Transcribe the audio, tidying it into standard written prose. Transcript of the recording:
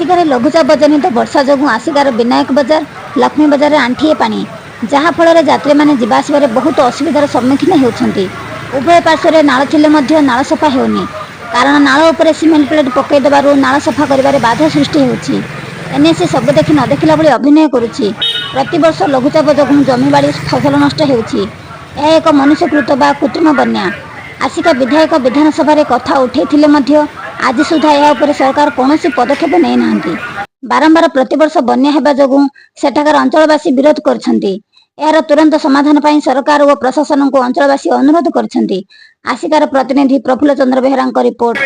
ଆସିକାରେ ଲଘୁଚାପ ଜନିତ ବର୍ଷା ଯୋଗୁଁ ଆସିକାର ବିନାୟକ ବଜାର, ଲକ୍ଷ୍ମୀ ବଜାରରେ ଆଣ୍ଠିଏ ପାଣି। ଯାହାଫଳରେ ଯାତ୍ରୀମାନେ ଯିବା ଆସିବାରେ ବହୁତ ଅସୁବିଧାର ସମ୍ମୁଖୀନ ହେଉଛନ୍ତି। ଉଭୟ ପାର୍ଶ୍ୱରେ ନାଳ ଥିଲେ ମଧ୍ୟ ନାଳ ସଫା ହେଉନି। କାରଣ ନାଳ ଉପରେ ସିମେଣ୍ଟ ପ୍ଲେଟ୍ ପକାଇ ଦେବାରୁ ନାଳ ସଫା କରିବାରେ ବାଧା ସୃଷ୍ଟି ହେଉଛି। ଏନ୍ଏସି ସବୁ ଦେଖି ନ ଦେଖିଲା ଭଳି ଅଭିନୟ କରୁଛି। ପ୍ରତିବର୍ଷ ଲଘୁଚାପ ଯୋଗୁଁ ଜମିବାଡ଼ି ଫସଲ ନଷ୍ଟ ହେଉଛି। ଏହା ଏକ ମନୁଷ୍ୟକୃତ ବା କୃତ୍ରିମ ବନ୍ୟା। ଆସିକା ବିଧାୟକ ବିଧାନସଭାରେ କଥା ଉଠାଇଥିଲେ ମଧ୍ୟ ଆଜି ସୁଦ୍ଧା ଏହା ଉପରେ ସରକାର କୌଣସି ପଦକ୍ଷେପ ନେଇନାହାନ୍ତି। ବାରମ୍ବାର ପ୍ରତିବର୍ଷ ବନ୍ୟା ହେବା ଯୋଗୁଁ ସେଠାକାର ଅଞ୍ଚଳବାସୀ ବିରୋଧ କରିଛନ୍ତି। ଏହାର ତୁରନ୍ତ ସମାଧାନ ପାଇଁ ସରକାର ଓ ପ୍ରଶାସନକୁ ଅଞ୍ଚଳବାସୀ ଅନୁରୋଧ କରିଛନ୍ତି। ଆସିକାର ପ୍ରତିନିଧି ପ୍ରଫୁଲ୍ଲ ଚନ୍ଦ୍ର ବେହେରାଙ୍କ ରିପୋର୍ଟ।